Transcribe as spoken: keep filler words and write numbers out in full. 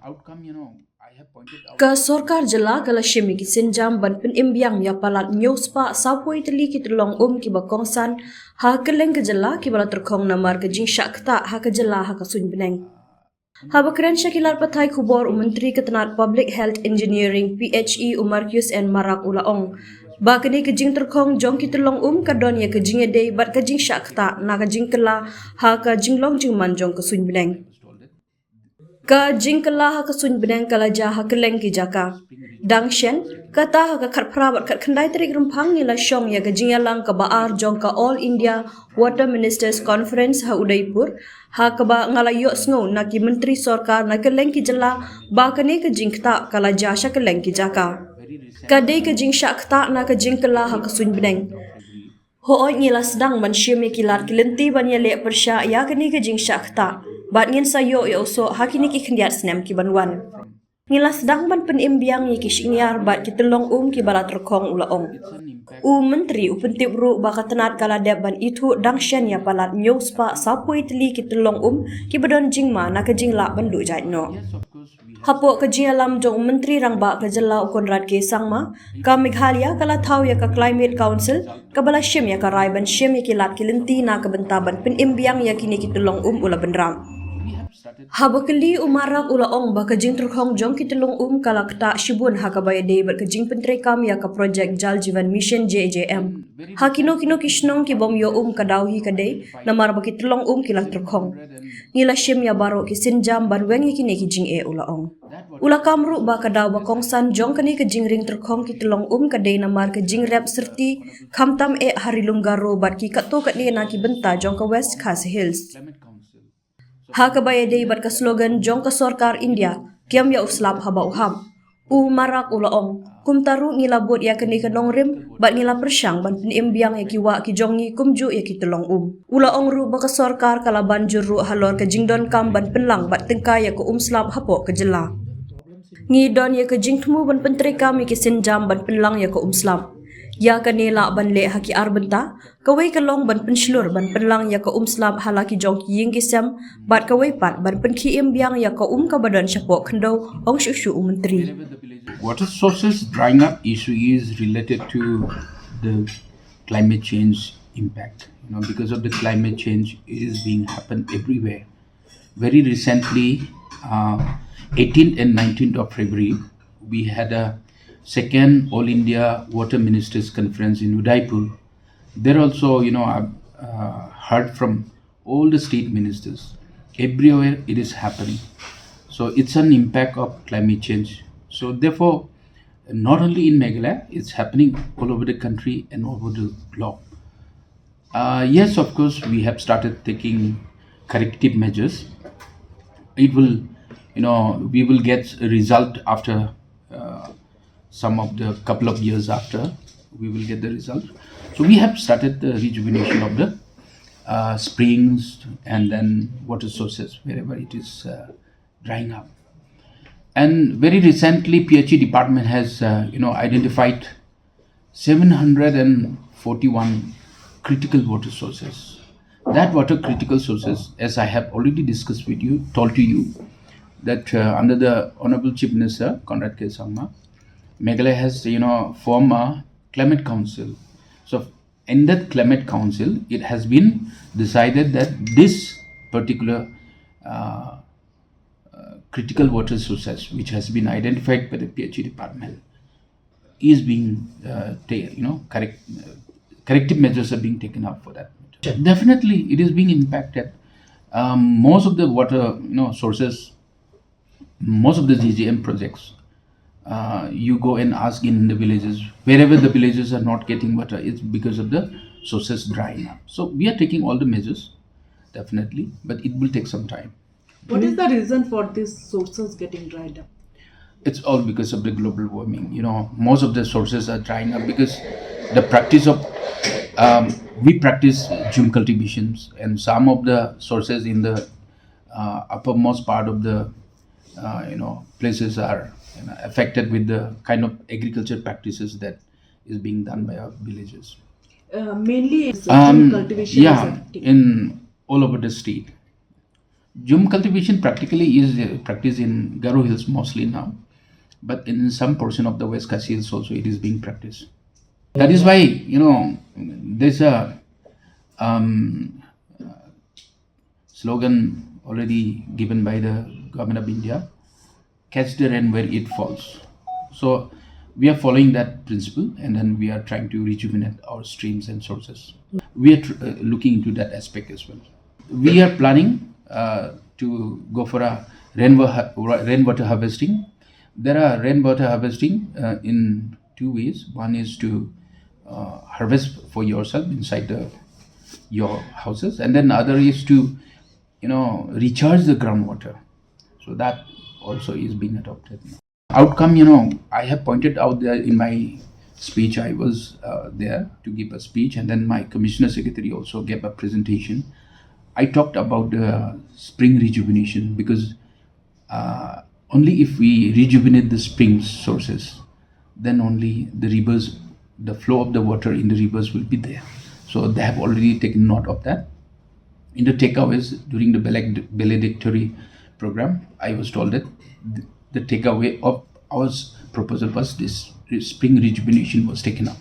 outcome, you know, I have pointed out. Ka sorkar jylla ka la shim ïa ki sienjam ban pynim biang ïa palat hynñiew spah sawphew tylli ki tyllong um kiba kongsan ha kylleng ka jylla kiba la tyrkhong namar ka jingshah ktah ha ka jylla ha ka suiñ bneng. Haba kren sha ki lad pathai khubor, u Myntri ka tnat Public Health Engineering, P H E, u Marcuise N Marak u la ong ba kane ka jingtyrkhong jong ki tyllong um ka don ïa ka jingïadei bad ka jingshah ktah na ka jingkylla ha ka jinglong jingman jong ka suiñ bneng. Ka jingkylla ha ka suiñ bneng ka la jia ha kylleng ki jaka. Dang shen, kata ha ka khatphra bad khatkhyndai tarik Rymphang ngi la shong ïa ka jingïalang kaba ar jong ka All India Water Ministers Conference ha Udaipur, ha kaba nga la ïohsngew na ki myntri sorkar na kylleng ki jylla ba kane ka jingktah ka la jia sha kylleng ki jaka. Ka dei ka jingshah ktah na ka jingkylla ha ka suiñ bneng. Hooid, ngi la sdang ban shim ïa ki lad ki lynti ban ïaleh pyrshah ïa kane ka jingshah ktah bad ngin sa ïoh ïa u soh ha kine ki khyndiat snem ki ban wan. Ngi la sdang ban pynim biang ïa ki shyngiar bad ki tyllong um kiba la tyrkhong, u la ong. U Myntri u pyntip ruh ba ka tnat ka la dep ban ithuh dang shen ïa palat hynñiew spah sawphew tylli ki tyllong um kiba don jingma na ka jinglah ban duh jait noh. Hapoh ka jingïalam jong u Myntri Rangbah ka jylla, u Conrad K Sangma, ka Meghalaya ka la thaw ïa ka Climate Council kaba la shim ïa ka rai ban shim ïa ki lad ki lynti na ka bynta ban pynim biang ïa kine ki tyllong um, u la bynrap. Haba kylli, u Marak u la ong ba ka jingtyrkhong jong ki tyllong um ka la ktah shibun ha kaba ïadei bad ka jingpyntreikam ïa ka projek Jal Jeevan Mission, J J M. Ha kino kino ki shnong ki bym ïoh um ka daw hi ka dei namar ba ki tyllong um ki la tyrkhong. Ngi la shim ïa baroh ki sienjam ban weng ïa kine ki jingeh, u la ong. U la kam ruh ba ka daw ba kongsan jong kane ka jingring tyrkhong ki tyllong um ka dei namar ka jingrep syrti khamtam eh ha Ri Lum Garo bad ki katto katne na ki bynta jong ka West Khasi Hills. Ha kaba ïadei bad ka slogan jong ka sorkar India, "Kiam ïa u slap haba u hap," u Marak u la ong. Kumta ruh ngi la bud ïa kane ka nongrim bad ngi la pyrshang ban pynim biang ïa ki wah ki jong ngi kumjuh ïa ki tyllong um. U la ong ruh ba ka sorkar ka la ban jur ruh halor ka jingdonkam ban pynlang bad tyngkai ïa ka um slap hapoh ka jylla. Ngi don ïa ka jingthmu ban pyntreikam ïa ki sienjam ban pynlang ïa ka um slap. Ïa kane lah ban leh ha ki ar bynta, kawei ka long ban pynshlur ban pynlang ïa ka um slap ha la ki jong ki ïing ki sem, bad kawei pat ban pynkhie im biang ïa ka um kaba don shapoh khyndew, ong shuh shuh u Myntri. Water sources drying up issue is related to the climate change impact. You know, because of the climate change, it is being happened everywhere. Very recently, uh, eighteenth and nineteenth of February, we had a second All India Water Ministers Conference in Udaipur. There also, you know, I've uh, heard from all the state ministers. Everywhere it is happening. So it's an impact of climate change. So therefore, not only in Meghalaya, it's happening all over the country and all over the globe. Uh, yes, of course, we have started taking corrective measures. It will, you know, we will get a result after uh, some of the couple of years after, we will get the result. So we have started the rejuvenation of the uh, springs and then water sources wherever it is uh, drying up. And very recently, P H E department has, uh, you know, identified seven hundred and forty-one critical water sources. That water critical sources, as I have already discussed with you, told to you, that uh, under the Honorable Chief Minister Conrad K Sangma, Meghalaya has, you know, formed a climate council. So in that climate council, it has been decided that this particular uh, uh, critical water sources, which has been identified by the P H E department, is being, uh, ta- you know, correct, uh, corrective measures are being taken up for that. Definitely, it is being impacted. Um, most of the water, you know, sources, most of the J J M projects, uh, you go and ask in the villages, wherever the villages are not getting water, it's because of the sources drying up. So we are taking all the measures, definitely, but it will take some time. What is the reason for these sources getting dried up? It's all because of the global warming. You know, most of the sources are drying up because the practice of, um, we practice jhum cultivations, and some of the sources in the uh, uppermost part of the uh, you know places are, you know, affected with the kind of agriculture practices that is being done by our villages. Uh, mainly, it's, um, cultivation is, yeah, affecting in all over the state. Jhum cultivation practically is uh, practiced in Garo Hills mostly now, but in some portion of the West Khasi Hills also it is being practiced. That is why, you know, there's a um, slogan already given by the Government of India, "Catch the rain where it falls." So we are following that principle, and then we are trying to rejuvenate our streams and sources. We are tr- uh, looking into that aspect as well. We are planning uh, to go for a rainwater, rainwater harvesting. There are rainwater harvesting uh, in two ways. One is to uh, harvest for yourself inside the your houses, and then other is to, you know, recharge the groundwater. So that also is being adopted. Outcome, you know, I have pointed out there in my speech. I was uh, there to give a speech, and then my commissioner secretary also gave a presentation. I talked about the spring rejuvenation because uh, only if we rejuvenate the spring sources, then only the rivers, the flow of the water in the rivers will be there. So they have already taken note of that. In the takeaways during the valed- valedictory program, I was told that th- the takeaway of our s- proposal was this spring rejuvenation was taken up.